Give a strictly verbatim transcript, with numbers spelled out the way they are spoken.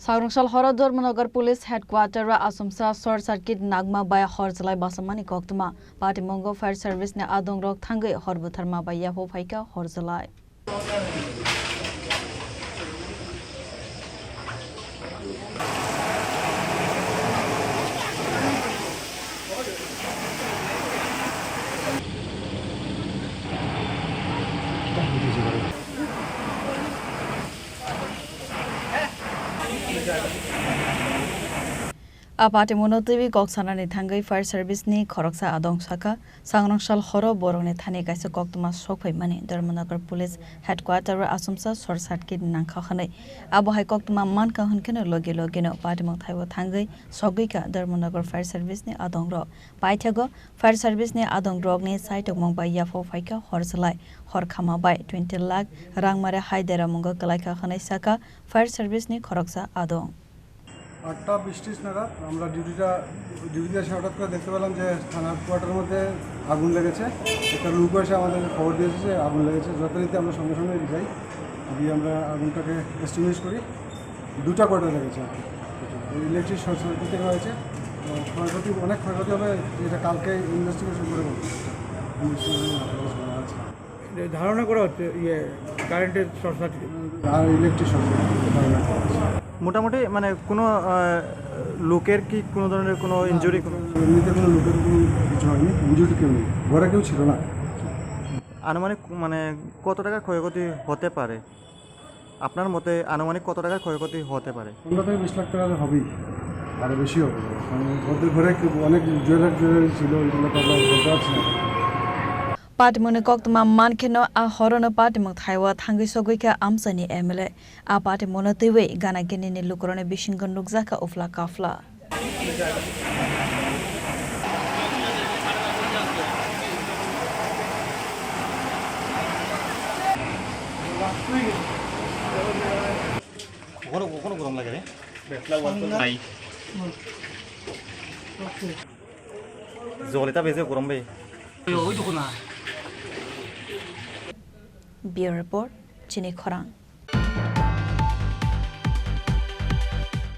Sangrongsa horo Dharmanagar Police Headquarter o asumsa short circuit nangma bai hor chalai basamani koktwma. Patimungo fire service ni adongrok thangwi hor butharma bai yaphok phaikha hor chalai. A patimungo twiwi kok sanani thangwi fire service ni khoroksa adong sakha, Sangrongsa horo borokni thani kaisa koktwma sokphaimani Dharmanagar Police Headquarter o asumsa short circuit nangkha hwnwi. Abo hai koktwma mankha hwnkheno logi logino patimung thaibo thangwi sogwikha Dharmanagar Fire Service ni adongrok. Paithago fire service ni adongrokni saitokmung bai yaphok phaikha hor chalai, hor khama bai twenty lakh rang mare hai deramungo kwlaikha hwnwi sakha fire service ni khoroksa adong. আটটা বিশ ত্রিশ নাগাদ আমরা ডিউটিটা, ডিউটিতে এসে হঠাৎ করে দেখতে পেলাম যে থানার কোয়ার্টারের মধ্যে আগুন লেগেছে। একটা লোক এসে আমাদের খবর দিয়েছে যে আগুন লেগেছে। যথারীতি আমরা সঙ্গে সঙ্গে যাই, গিয়ে আমরা আগুনটাকে এক্সটিংগুইশ করি। দুটা কোয়ার্টার লেগেছে আর কি। ইলেকট্রিক শর্ট সার্কিট থেকে হয়েছে। তো ক্ষয়ক্ষতি, অনেক ক্ষয়ক্ষতি হবে, এটা কালকে ইনভেস্টিগেশন করে বলবো। ইনভেস্টিগেশন আপনাদের জানা আছে। যে ধারণা করা হচ্ছে, ইয়ে, কারেন্টের শর্ট সার্কিট। আর ইলেকট্রিক শর্ট সার্কিট ধারণা করা হচ্ছে। মোটামুটি মানে কোনো, আহ, লোকের কি কোনো ধরনের কোনো না, ইনজুরি, কোনো? এমনিতে কোনো লোকের কোনো কিছু হয়নি, ইনজুরি কেউ নেই, ঘরে কেউ ছিল না। আনুমানিক মানে কত টাকার ক্ষয়ক্ষতি হতে পারে? আপনার মতে আনুমানিক কত টাকার ক্ষয়ক্ষতি হতে পারে? পনেরো থেকে বিশ লাখ টাকা হবেই, আরও বেশি হবে। কারণ ওদের ঘরে কেউ, অনেক জুয়েলার জুয়েলারি ছিল, ওইগুলো তো আমরা বলতে পারছি না। Patimungni koktwma mankheno a horono patimung thaiwa thangwi sogwikha amchaini M L A. A patimungno twiwi gana ginini lukurokni bisingo nukjakha uphla kaphla. ওখানে, ওখানে গরম লাগে রে। নাই। জল এটা বেজে গরম বে। ওই দেখো না। Bureau Report, Chini Khorang.